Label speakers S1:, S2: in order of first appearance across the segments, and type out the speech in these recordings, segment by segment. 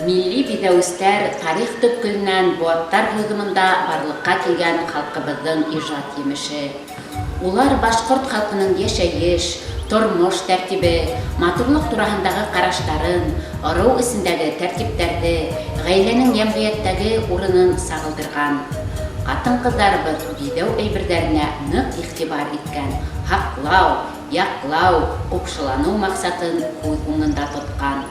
S1: Милли биҙәүестәр тарих төпкөлөнән быуаттар һуҙымында барлыҡҡа килгән халҡыбыҙҙың ижад емеше. Улар башҡорт халҡының йәшәйеш, тормош тәртибе, матурлыҡ тураһындағы ҡараштарын, ырыу эсендәге тәртиптәрҙе, ғаиләнең йәмғиәттәге урынын сағылдырған. Ҡатын-ҡыҙҙарыбыҙ биҙәү әйберҙәренә ныҡ иғтибар иткән, һаҡлау, яҡлау, ҡупшыланыу маҡсатын күҙ уңында тотҡан.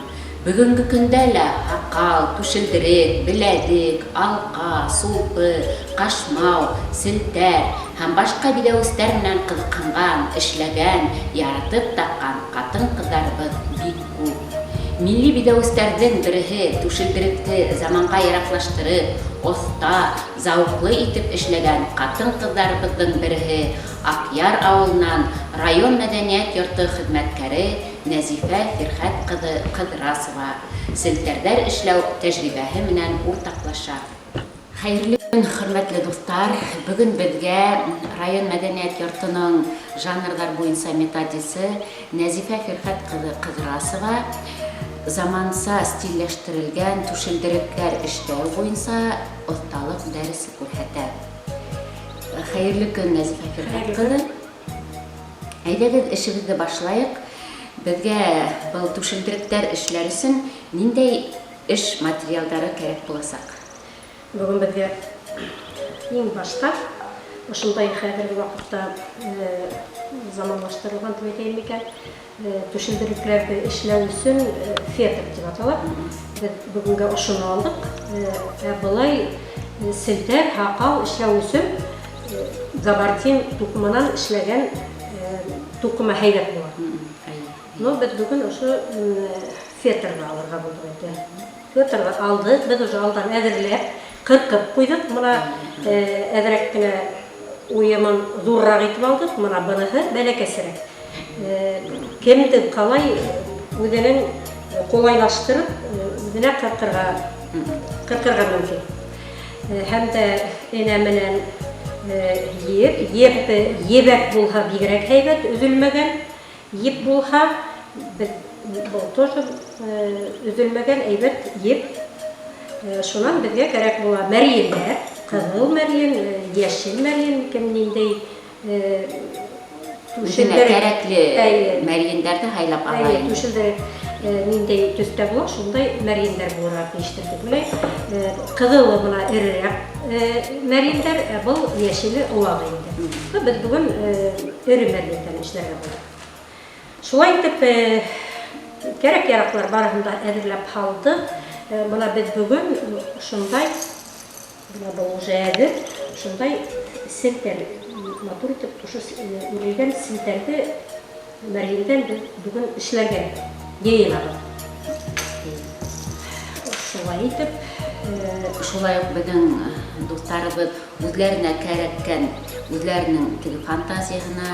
S1: Бөгөнгө көндә лә һаҡал, түшелдерек, беләҙек, алҡа, сулпы, ҡашмау, селтәр һәм башҡа биҙәүестәр менән ҡыҙыҡһынған, эшләгән, яратып таҡҡан ҡатын-ҡыҙҙарыбыҙ бик күп. Милли биҙәүестәрҙең береһе түшелдеректе заманға яраҡлаштырып, оҫта, зауыҡлы итеп эшләгән ҡатын-ҡыҙҙарыбыҙҙың береһе Аҡъяр ауылынан район мәдәниәт йорто хеҙмәткәре Нәзифә Фирхәт ҡыҙы Ҡыҙрасова селтәрҙәр эшләү тәжрибәһе менән уртаҡлаша. Хәйерле көн, хөрмәтле дуҫтар! Бөгөн беҙгә район мәдәниәт йортоноң жанрҙар буйынса методисы Нәзифә Фирхәт ҡыҙы Ҡыҙрасова заманса стильләштерелгән түшелдерекләр эшләү буйынса оҫталыҡ дәресе күрһәтә. Хәйерле көн, Нәзифә Фирхәт ҡыҙы! Әйҙәгеҙ, эшебеҙҙе башлайыҡ. Беҙгә был түшелдеректәр эшләр өсөн ниндәй эш материалдары кәрәк буласаҡ?
S2: Бөгөн беҙгә иң башта ошондай хәҙерге ваҡытта заманлаштырылған дип әйтәйем микән, түшелдерекләрҙе эшләү өсөн фетр дип атала. Беҙ бөгөнгә ошоно алдыҡ. Ә былай селтәр, һаҡал эшләү өсөн габардин туҡыманан эшләгән туҡыма һәйбәт була. Но беҙ бөгөн ошо фетрҙы алырға булдыҡ инде. Фетрҙы алдыҡ, беҙ уже алдан әҙерләп, ҡырҡып ҡуйҙыҡ. Мына әҙерәк кенә уйымын ҙурыраҡ итеп алдыҡ, мына быныһы бәләкәсерәк. Кемдең ҡалай үҙенең ҡулайлаштырып, үҙенә ҡырҡырға, ҡырҡырға мөмкин. Һәм дә энә менән еп, еп ебәк булһа бигерәк һәйбәт, өҙөлмәгән. Еп булһа, беҙ был тоже өҙөлмәгән әйбәт еп. Шунан беҙгә кәрәк була мәрйендәр, ҡыҙыл мәрйен, йәшел мәрйен, кем ниндәй.
S1: Үзенә кәрәкле мәрйендәрҙе һайлап ала инде.
S2: Түшелдерек ниндәй төҫтә була, шундай мәрйендәр булырға тейештер дип уйлайым. Ҡыҙылы мына эрерәк мәрйендәр, ә был йәшеле олағы инде. Беҙ бөгөн эре мәрйендән эшләргә булдыҡ. Шулай итеп, кәрәк-яраҡлар барыһын да әҙерләп һалдыҡ. Мына беҙ бөгөн шундай. Менә был уже әҙер. Шундай селтәр, матур итеп шушы үрелгән селтәрҙе мәрйендән беҙ бөгөн эшләргә йыйынабыҙ. Шулай итеп.
S1: Шулай уҡ беҙҙең дуҫтарыбыҙ үҙләренә кәрәккән, үҙләренең теге фантазияһына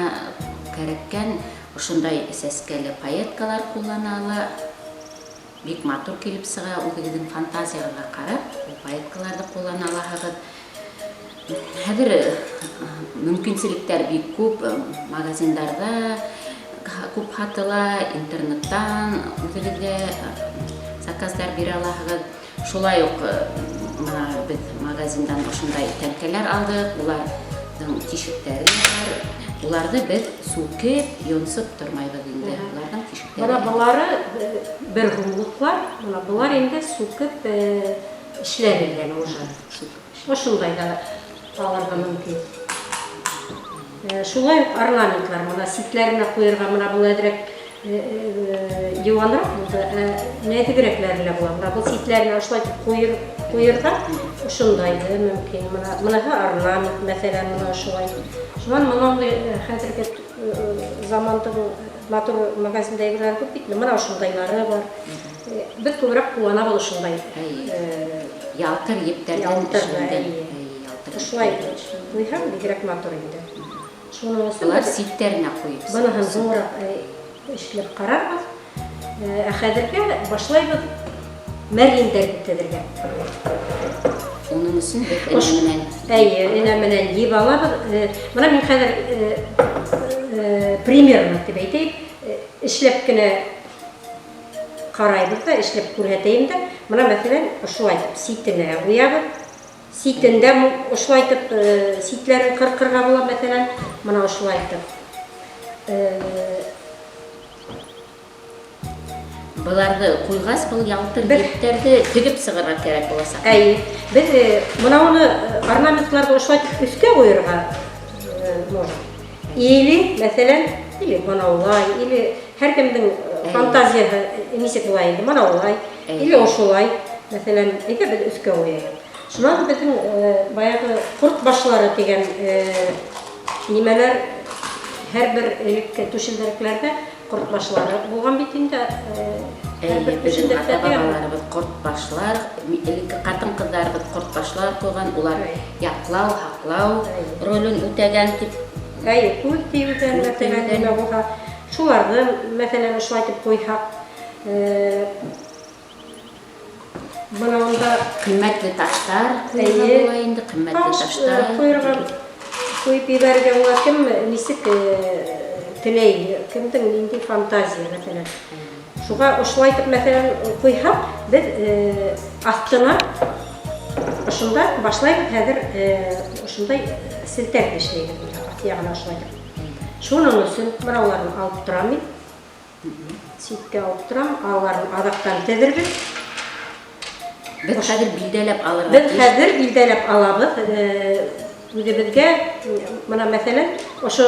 S1: кәрәккән ошондай сәскәле пайеткалар ҡуллана ала. Бик матур килеп сыға, үзегезнең фантазиягызга карап, ул пайеткаларҙы куллана алаһыгыҙ. Хәҙер мөмкинселектәр бик күп, магазиндарҙа күп һатыла, интернеттан үзегеҙгә заказдар бирә алаһығыҙ. Шулай уҡ мына беҙ магазиндан ошондай тәңкәләр алдыҡ, уларҙың тишектәре лә бар. Уларҙы беҙ сүкеп, йонсоп тормайбыҙ инде. Уларҙың тишектәре.
S2: Мына былары бер һумлыҡлар, мына былар инде сүкеп эшләнелгән уже. Ошондай да алырға мөмкин. Шулай уҡ орнаментлар, мына ситләренә ҡуйырға, мына был әҙерәк йыуанраҡ булды, ә нәҙегерәкләре лә була. Мына был ситләренә ошолай итеп ҡуйыр, ҡуйырға ошондай да мөмкин. Мына мыныһы орнамент, мәҫәлән, мына ошолай. Шунан монондый хәҙерге замандың матур магазинда әйберләр күп бит, мына ошондайлары бар. Беҙ күберәк ҡулланабыҙ ошондай.
S1: Ялтыр ептәрҙән эшләнгән.
S2: Ошолай ҡуйһаң, бигерәк матур инде. Шуның өсөн
S1: Улар ситтәренә ҡуйып.
S2: Быныһын һуңыраҡ эшләп ҡарарбыҙ. Ә хәҙергә башлайбыҙ мәрйендәрҙе теҙергә.
S1: Уның өсөн беҙ энә менән.
S2: Әйе, энә менән йеп алабыҙ. Мына мин хәҙер примерно дип әйтәйек, Эшләп кенә ҡарайбыҙ ҙа, эшләп күрһәтәйем дә. Бына, мәҫәлән, ошолайтып ситенә ҡуябыҙ. Ситендә ошолайтып ситләрен ҡырҡырға була, мәҫәлән, бына ошолайтып.
S1: Быларҙы ҡуйғас, был ялтыр ептәрҙе тегеп сығырға кәрәк буласаҡ.
S2: Әйе. Беҙ бына уны орнаментларҙы ошолайтып өҫкә ҡуйырға можно. Или, мәҫәлән, или бына улай, или һәр кемдең фантазияһы нисек була инде, бына улай, или ошолай, мәҫәлән, әйҙә беҙ өҫкә ҡуяйыҡ. Шунан беҙҙең баяғы ҡорт башлары тигән нимәләр һәр бер элекке түшелдерекләрҙә ҡорт башлары булған бит инде. Һәр бер
S1: Беҙҙең
S2: түшелдеректә тигән.
S1: ата-бабаларыбыҙ ҡорт башлар, элекке ҡатын-ҡыҙҙарыбыҙ ҡорт башлар ҡуйған, улар яҡлау, һаҡлау ролен үтәгән тип.
S2: Әйе, күҙ тейеүҙән,
S1: Күҙ
S2: мәҫәлән,
S1: тейеүҙән.
S2: нимә булһа, шуларҙы, мәҫәлән, ошолайтып ҡуйһаҡ, бына унда
S1: ҡиммәтле таштар ҡуйырға була инде, ҡиммәтле
S2: Таш,
S1: таштар.
S2: ҡуйырға, ҡуйып ебәрергә була, кем нисек теләй, кемдең ниндәй фантазия, мәҫәлән. Шуға ошолайтып, мәҫәлән, ҡуйһаҡ, беҙ аҫтына ошонда башлайбыҙ, хәҙер ошондай селтәр эшләйбеҙ, аҫ яғына ошолайтып. Шуның өсөн бына уларны алып торам мин. Ситкә алып торам, аларын аҙаҡтан теҙербеҙ.
S1: Беҙ хәҙер билдәләп алырға
S2: Беҙ
S1: тейеш.
S2: хәҙер билдәләп алабыҙ. Үҙебеҙгә, бына мәҫәлән, ошо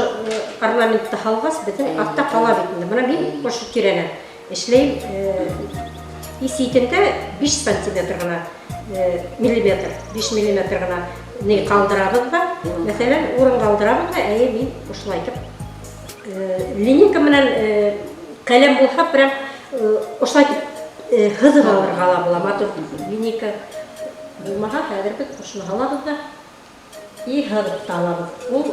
S2: орнаментты һалғас, беҙҙең аҫта ҡала бит инде. Бына мин ошо тирәнән эшләйем. И ситендә биш сантиметр ғына, миллиметр, биш миллиметр ғына ни ҡалдырабыҙ ҙа, мәҫәлән, урын ҡалдырабыҙ ҙа, әйе, мин ошолайтып, линейка менән, ҡәләм булһа, прям, ошолайтып, һыҙып алырға ла була, матур линейка булмаһа, хәҙер беҙ ошоно һалабыҙ ҙа и һыҙып та алабыҙ. Ул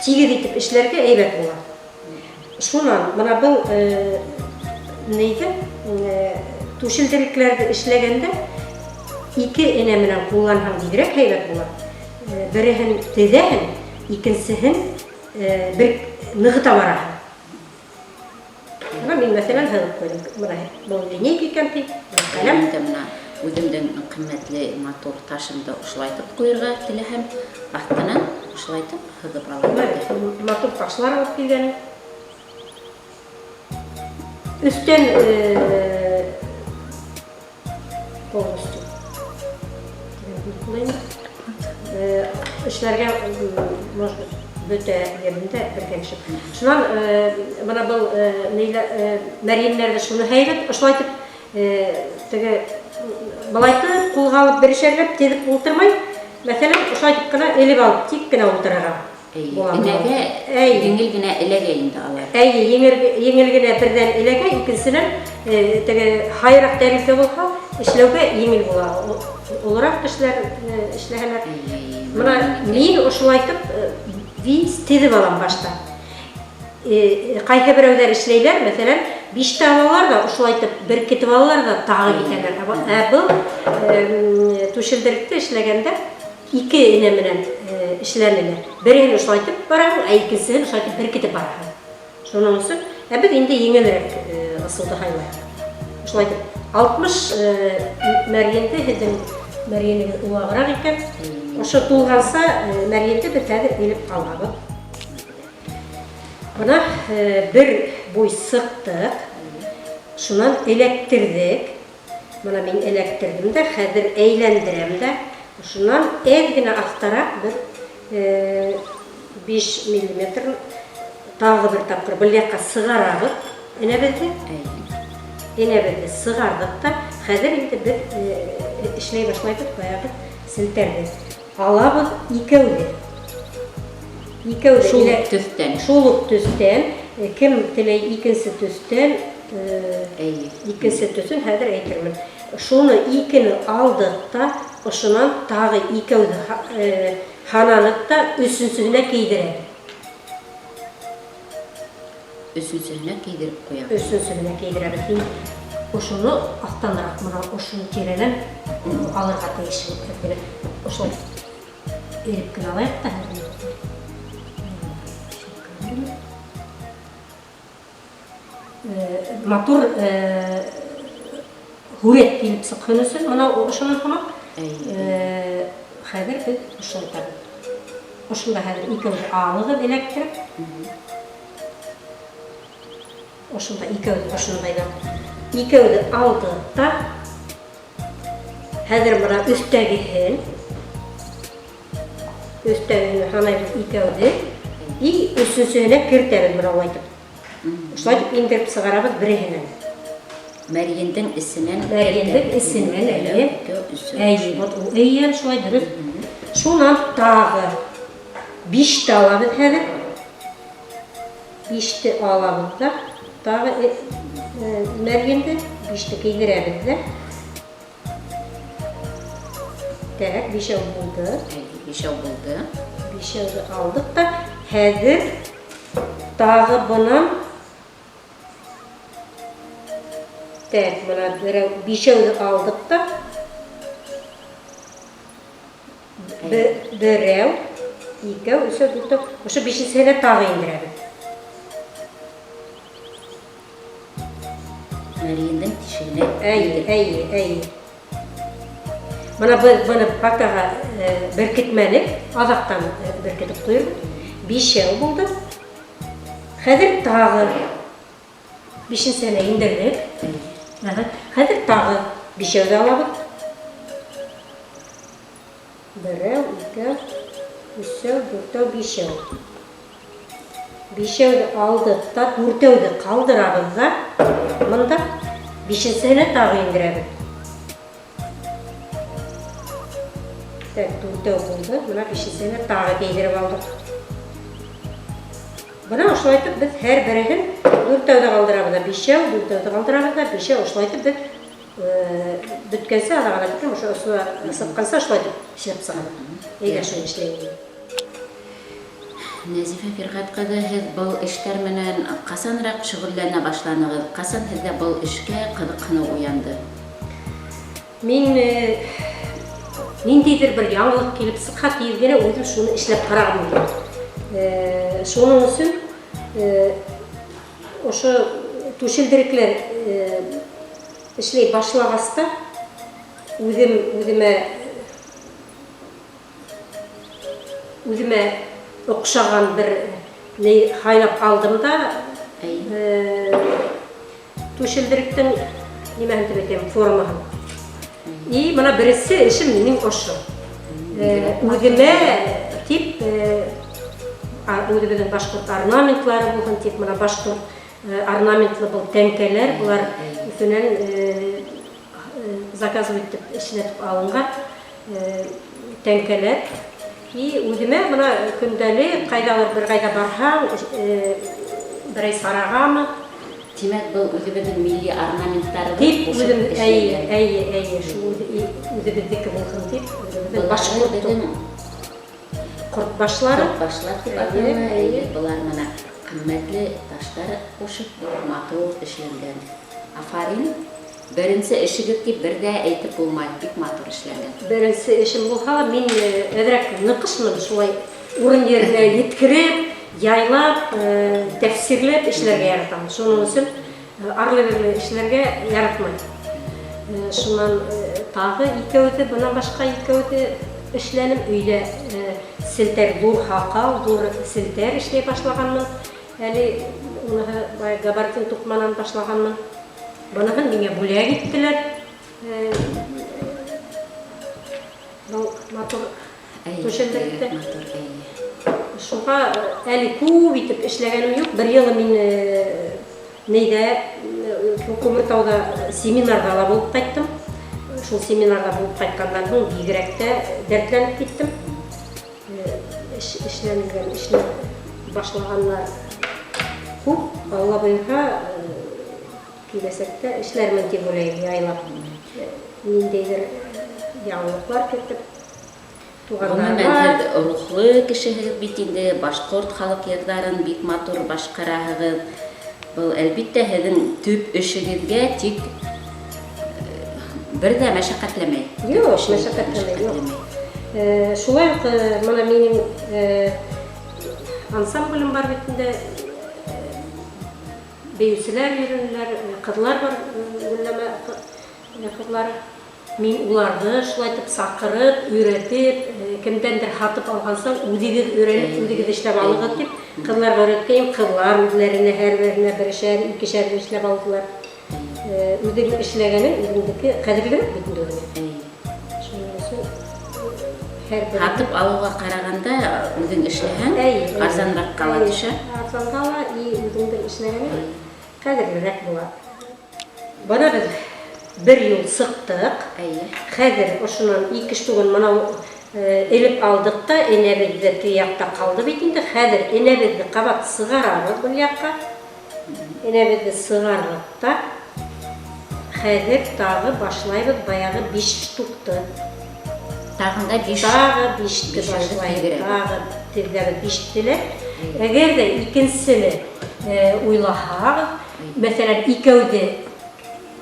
S2: тигеҙ итеп эшләргә әйбәт була. Шунан бына был нейҙе, түшелдерекләрҙе эшләгәндә ике энә менән ҡулланһаң бигерәк һәйбәт була. Береһен теҙәһең, икенсеһен, бер нығыта бараһың. Бына мин, мәҫәлән, һыҙып ҡуйҙым. Бына был линейка икән ти, бына ҡәләм.
S1: Мин дә бына үҙемдең ҡиммәтле матур ташымды ошолайтып ҡуйырға теләһәм, аҫтынан ошолайтып һыҙып алам.
S2: Бына матур ташлар алып килгән. Өҫтән, полностью. Эшләргә, может быть, бөтә ерендә бергә кешеп. Шунан, бына был, мәрйеннәрҙе шуны һәйбәт, ошолайтып, теге былайтып, ҡулға алып берешәрләп теҙеп ултырмай, мәҫәлән, ошолайтып ҡына элеп алып, тик кенә ултырырға.
S1: Әйе,
S2: Була.
S1: энәгә
S2: Әйе.
S1: еңел генә эләгә инде алар.
S2: Әйе, еңел генә берҙән эләгә, икенсенән, теге һайыраҡ тәрилкә булһа, эшләүгә еңел була. Олораҡ кешеләр, эшләһәләр.
S1: Әйе,
S2: Бына мин ошолайтып, виз теҙеп алам башта. Ҡайһы берәүҙәр эшләйләр, мәҫәлән, биштә алалар ҙа, ошолайтып беркетеп алалар ҙа тағы китәләр. Ә был, түшелдеректе эшләгәндә ике энә менән, эшләнелә. Береһен ошолайтып бараһың, ә икенсеһен ошолайтып беркетеп бараһың. Шуның өсөн, ә беҙ инде еңелерәк, ысулды һайлайыҡ. Ошолайтып 60, мәрйенде, һеҙҙең мәрйенегеҙ улағыраҡ икән. Ошо тулғанса, мәрйенде беҙ хәҙер элеп алабыҙ. Бына, бер буй сыҡтыҡ, шунан эләктерҙек. Бына мин эләктерҙем дә, хәҙер әйләндерәм дә. Шунан әҙ генә аҫтараҡ бер, 5 миллиметр тағы бер тапҡыр был яҡҡа сығарабыҙ энәбеҙҙе. Энәбеҙҙе сығарҙыҡ та, хәҙер инде беҙ, эшләй башлайбыҙ баяғы селтәрҙе. Алабыҙ икәүҙе. Икәүҙе
S1: Шул уҡ төҫтән.
S2: Шул уҡ төҫтән. Кем теләй икенсе төҫтән, икенсе төҫөн хәҙер әйтермен. Шуны икене алдыҡ та, ошонан тағы икәүҙе һананыҡ та өсөнсөһөнә кейҙерәбеҙ.
S1: Өсөнсөһөнә кейҙереп ҡуябыҙ.
S2: Өсөнсөһөнә кейҙерәбеҙ. Һин ошоно аҫтаныраҡ, бына ошоно тирәнән алырға тейешһең. Ошолай элеп кенә алайыҡ та. Матур һүрәт килеп сыҡһын өсөн, мына ошонан һымаҡ. Хәҙер беҙ ошолай итәбеҙ. Ошонда хәҙер икәүҙе алығыҙ эләктереп. Ошонда икәүҙе ошондайҙан. Икәүҙе алдыҡ та. Хәҙер мына өҫтәгеһен. Өҫтәгеһен һанайбыҙ икәүҙе. И өсөнсөһөнә кертәбеҙ мына улай итеп. Шулай итеп индереп сығарабыҙ береһенән.
S1: Мәрйендең эсенән.
S2: Мәрйендең эсенән, әйе. Әйе, вот ул әйе, шулай дөрөҫ. Шунан тағы биште алабыҙ хәҙер. Биште алабыҙ ҙа, тағы мәрйенде биште кейҙерәбеҙ ҙә. Так, бишәү булды.
S1: Бишәү булды.
S2: Бишәүҙе алдыҡ та, хәҙер тағы бынан так, бына берәү бишәүҙе алдыҡ та. Берәү, икәү, өсәү, дүртәү. Ошо бишенсеһенә тағы индерәбеҙ.
S1: Мәрйендең тишегенә.
S2: Әйе, әйе, әйе. Бына беҙ быны пакаға беркетмәнек, аҙаҡтан беркетеп ҡуйырбыҙ. Бишәү булды. Хәҙер тағы бишенсеһенә индерҙек. Хәҙер тағы бишәүҙе алабыҙ. Берәү, икәү, өсәү, дүртәү, бишәү. Бишәүҙе алдыҡ та, дүртәүҙе ҡалдырабыҙ ҙа, бында бишенсеһенә тағы индерәбеҙ. Так, дүртәү булды, бына бишенсеһенә тағы кейҙереп алдыҡ. Бына ошолай итеп беҙ һәр береһен дүртәүҙе ҡалдырабыҙ ҙа, бишәү, дүртәүҙе ҡалдырабыҙ ҙа, бишәү, ошолай итеп беҙ бөткәнсе, аҙағына тиклем, ошо сыҡҡанса ошолай итеп эшләп сығабыҙ. Әйҙә, шуны эшләйек.
S1: Нәзифә Фирғәт ҡыҙы, һеҙ был эштәр менән ҡасаныраҡ шөғөлләнә башланығыҙ? Ҡасан һеҙҙә был эшкә ҡыҙыҡһыныу уянды?
S2: Мин ниндәйҙер бер яңылыҡ килеп сыҡһа, тиҙ генә үҙем шуны эшләп ҡарағым килә. Шуның өсөн ошо түшелдерекләр эшләй башлағас та үҙемә оҡшаған бер ни һайлап алдым да, түшелдеректең нимәһен тип әйтәм, формаһын. И бына беренсе эшем минең ошо. Үҙемә тип, үҙебеҙҙең башҡорт орнаментлары булһын тип, бына башҡорт орнаментлы был тәңкәләр, былар Өфөнән заказывать итеп эшләтеп алынған тәңкәләр. И үҙемә бына көндәлек ҡайҙалыр бер ҡайҙа барһаң, берәй сарағамы?
S1: Тимәк, был үҙебеҙҙең милли орнаменттарыбыҙ
S2: тип
S1: ҡушып
S2: үҙем,
S1: эшләнгән.
S2: Әйе, әйе, әйе, шул үҙебеҙҙеке булһын тип, үҙебеҙҙең
S1: Былар
S2: башҡорт
S1: беҙҙең
S2: ҡортбашлары.
S1: Ҡортбашлар тип
S2: Әйе,
S1: атала,
S2: әйе.
S1: әйе, былар мына ҡиммәтле таштар ҡушып матур эшләнгән. Афарин. Беренсе эшегеҙ тип бер ҙә әйтеп булмай, бик матур эшләнгән.
S2: Беренсе эшем булһа ла, мин әҙерәк ныҡышмын, шулай урын еренә еткереп, яйлап, тәфсирләп эшләргә яратам. Шуның өсөн арлы-бирле эшләргә яратмайым. Шунан тағы икәүҙе, бынан башҡа икәүҙе эшләнем. Өйҙә селтәр, ҙур һаҡал, ҙур селтәр эшләй башлағанмын. Әле уныһы бая габардин туҡманан башлағанмын. Быныһын миңә бүләк иттеләр. Был матур
S1: Әй,
S2: түшәлдеректе.
S1: Матур, әй.
S2: Шуға әле күп итеп эшләгәнем юҡ. Бер йылы мин нейҙә, Күмертауҙа семинарҙа ла булып ҡайттым. Шул семинарҙа булып ҡайтҡандан һуң бигерәк тә дәртләнеп киттем. Эшләнгән, эшләп башлағандар күп. Алла бойорһа, киләсәктә эшләрмен тип уйлайым, яйлап. Ниндәйҙер яңылыҡлар кертеп.
S1: Ғөмүмән, һеҙ рухлы кешеһегеҙ бит инде, башҡорт халыҡ йырҙарын бик матур башҡараһығыҙ. Был, әлбиттә, һеҙҙең төп эшегеҙгә тик бер ҙә мәшәҡәтләмәй.
S2: Юҡ, мәшәҡәтләмәй, юҡ. Шулай уҡ, бына минең ансамблем бар бит инде. Бейеүселәр йөрөнөләр, ҡыҙлар бар, гөлләмә ҡыҙлары. Мин уларҙы шулайтып саҡырып, өйрәтеп, кемдәндер һатып алғанса, үҙегеҙ өйрәнеп, үҙегеҙ эшләп алығыҙ тип, ҡыҙларға өйрәткәйем. Ҡыҙлар үҙләренә һәр береһенә берешәр, икешәр эшләп алдылар. Үҙең эшләгәнең үҙеңдеке ҡәҙерлерәк бит инде үҙеңә. Шуның өсөн һәр бер
S1: Һатып алыуға ҡарағанда үҙең эшләһәң, арзанраҡ ҡала төшә.
S2: Арзанға ла, и үҙеңдең эшләгәнең ҡәҙерлерәк була. Бына беҙ бер юл сыҡтыҡ. Хәҙер ошонан ике штугын мынау элеп алдыҡ та, энәбеҙ ҙә теге яҡта ҡалды бит инде. Хәҙер энәбеҙҙе ҡабат сығарабыҙ был яҡҡа. Энәбеҙҙе сығарҙыҡ та, хәҙер тағы башлайбыҙ баяғы биш штукты.
S1: Тағын да биш.
S2: Тағы биште
S1: Бишәүҙе
S2: башлайбыҙ.
S1: теҙҙерәбеҙ.
S2: Тағы теҙҙәбеҙ биште лә. Әгәр ҙә икенсене уйлаһағыҙ, мәҫәлән, икәүҙе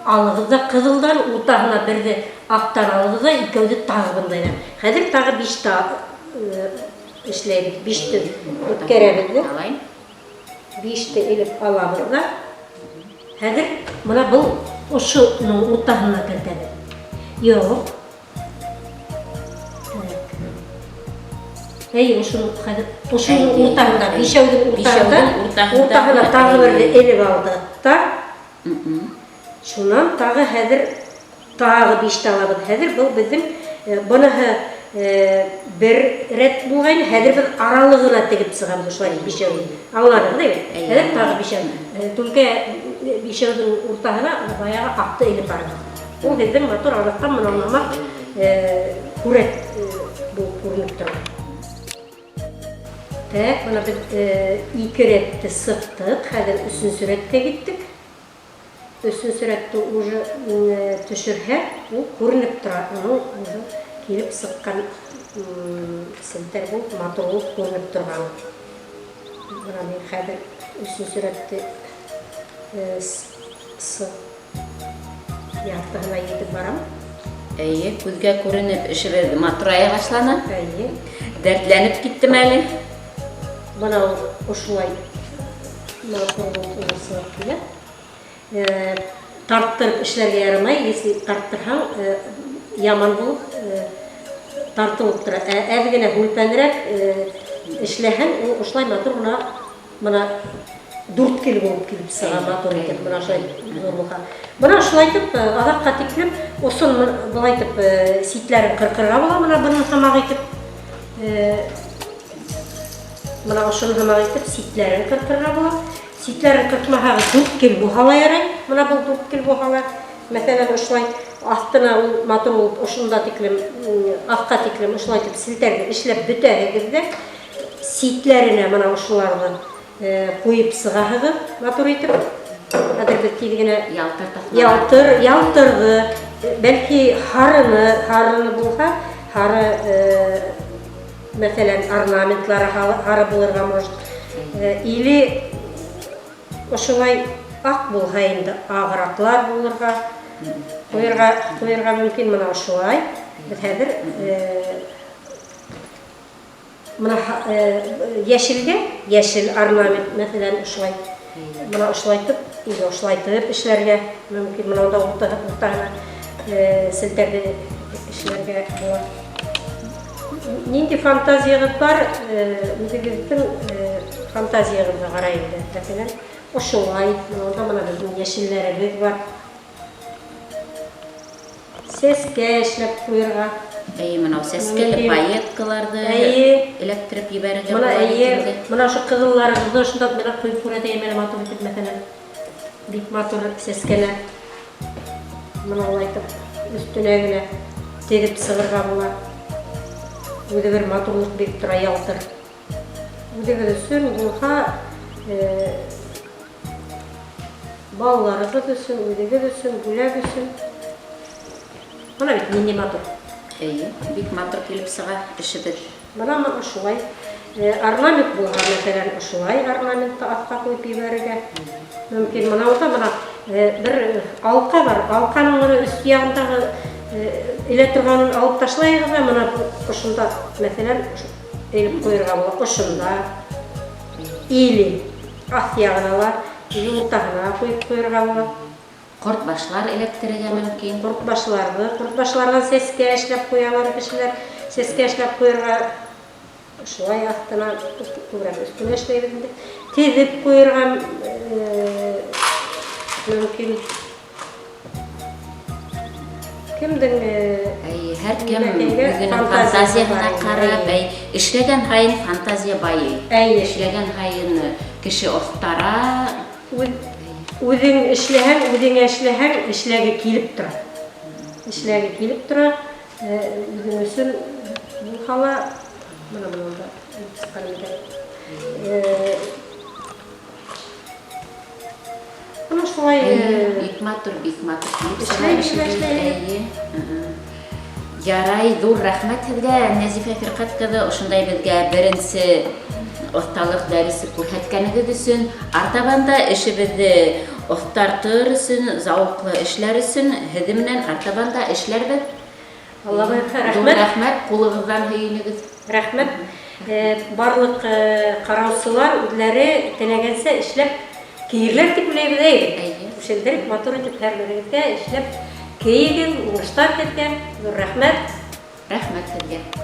S2: алығыҙ ҙа ҡыҙылдан, уртаһына берҙе аҡтан алығыҙ ҙа, икәүҙе тағы бындайҙан. Хәҙер тағы биште эшләйбеҙ, биште үткәрәбеҙ ҙә.
S1: Алай.
S2: Биште элеп алабыҙ ҙа. Хәҙер мына был ошоноң уртаһына кертәбеҙ. Юҡ. Так. Әй, ошоно хәҙер ошоноң уртаһында, бишәүҙең уртаһында,
S1: Бишәүҙең уртаһында
S2: уртаһына тағы берҙе элеп алдыҡ та. Шунан тағы хәҙер тағы биште алабыҙ. Хәҙер был беҙҙең быныһы бер рәт булғайны, хәҙер беҙ аралығына тегеп сығабыҙ ошолай бишәүҙе. Аңланығыҙ, әйбәт?
S1: Әйе.
S2: Хәҙер тағы бишәү. Түлке бишәүҙең уртаһына баяғы аҡты элеп барабыҙ. Ул һеҙҙең матур аҙаҡтан мына һымаҡ һүрәт булып күренеп тора. Так, бына беҙ ике рәтте сыҡтыҡ, хәҙер өсөнсө рәткә киттек. Өсөнсө рәтте уже төшөрһә, ул күренеп тора. Уның уже килеп сыҡҡан селтәр булып, матур булып күренеп торған. Бына мин хәҙер өсөнсө рәтте яртыһына етеп барам.
S1: Әйе, күҙгә күренеп эшебеҙ матурая башланы.
S2: Әйе.
S1: Дәртләнеп киттем әле.
S2: Бына ул ошолай матур булып сығып килә. Тарттырып эшләргә ярамай, если тарттырһаң, яман булып тартылып тора. Әҙ генә һүлпәнерәк эшләһәң, ул ошолай матур ғына мына дүрткел булып килеп сыға, матур итеп, мына ошолай ҙур булһа. Бына ошолай итеп, аҙаҡҡа тиклем осон былай итеп ситләрен ҡырҡырға була, мына бының һымаҡ итеп. Мына ошоно һымаҡ итеп ситләрен ҡырҡырға була. Ситләрен ҡырҡмаһағыҙ, дүрткел булһа ла ярай. Мына был дүрткел булһа ла, мәҫәлән, ошолай аҫтына ул матур булып ошонда тиклем, аҫҡа тиклем ошолай итеп селтәрҙе эшләп бөтәһегеҙ ҙә, ситләренә мына ошоларҙы ҡуйып сығаһығыҙ матур итеп. Хәҙер беҙ тиҙ генә
S1: Ялтыр таҫмалар.
S2: Ялтыр, ялтырҙы, бәлки һарыны, һарыны булһа, һары, мәҫәлән, орнаментлары һары булырға может. Или ошолай аҡ булһа инде, ағыраҡлар булырға, ҡуйырға мөмкин мына ошолай. Беҙ хәҙер мына йәшелгә, йәшел орнамент, мәҫәлән, ошолай. Мына ошолайтып, или ошолайтып эшләргә мөмкин. Мына унда уртаһына селтәрҙе эшләргә була. Ниндәй фантазияғыҙ бар, үҙегеҙҙең фантазияғыҙға ҡарай инде. Мәҫәлән, ошолай, мына унда мына беҙҙең йәшелләребеҙ бар. Сәскә эшләп ҡуйырға.
S1: Әйе, мына сәскәле
S2: Мөмкин.
S1: пайеткаларҙы эләктереп ебәрергә
S2: Мына
S1: була бит
S2: әйе,
S1: инде.
S2: мына ошо ҡыҙылларыбыҙҙы ошонда мына ҡуйып күрһәтәйем әле матур итеп, мәҫәлән. Бик матур сәскәләр. Мына улай итеп өҫтөнә генә теҙеп сығырға була. Үҙе бер матурлыҡ биреп тора, ялтыр. Үҙегеҙ өсөн булһа, балаларығыҙ өсөн, үҙегеҙ өсөн, бүләк өсөн. Мына бит ниндәй матур.
S1: Әйе, бик матур килеп сыға эшебеҙ.
S2: Мына ошолай. Орнамент булһа, мәҫәлән, ошолай орнаментты аҫҡа ҡуйып ебәрергә мөмкин. Мына унда мына бер алҡа бар. Алҡаның мына өҫ яғындағы элә торғанын алып ташлайһығыҙ ҙа, мына ошонда, мәҫәлән, элеп ҡуйырға була. Ошонда. Или аҫ яғына ла. Уртаһына ҡуйып ҡуйырға була.
S1: Ҡорт башлар эләктерергә мөмкин.
S2: Ҡорт башларҙы, ҡорт башларҙан сәскә эшләп ҡуялар кешеләр. Сәскә эшләп ҡуйырға шулай аҫтына, күберәк өҫтөнә эшләйбеҙ инде. Теҙеп ҡуйырға мөмкин. Кемдең
S1: Әй, һәр кем үҙенең фантазияһына ҡарап, әй, эшләгән һайын фантазия байый.
S2: Әйе.
S1: Эшләгән һайын кеше оҫтара.
S2: Үҙең эшләһәң, үҙеңә эшләһәң, эшләге килеп тора. Эшләге килеп тора. Үҙең өсөн булһа ла, бына бында сыҡҡан икән. Бына шулай.
S1: Бик матур, бик матур.
S2: Эшләй.
S1: Ярай, ҙур рәхмәт һеҙгә, Нәзифә Фирҡәт ҡыҙы, ошондай беҙгә беренсе оҫталыҡ дәресе күрһәткәнегеҙ өсөн. Артабан да эшебеҙҙе оҫтартыр өсөн, зауыҡлы эшләр өсөн һеҙҙең менән артабан да эшләрбеҙ.
S2: Алла бойорһа, рәхмәт.
S1: Рәхмәт, ҡулығыҙҙан һөйөнөгөҙ.
S2: Рәхмәт. Барлыҡ ҡараусылар үҙҙәре теләгәнсә эшләп кейерләр тип уйлайбыҙ, әйе. Түшәлдереп, матур итеп һәр берегеҙгә эшләп кейегеҙ, уңыштар һеҙгә. Ҙур рәхмәт.
S1: Рәхмәт һеҙгә.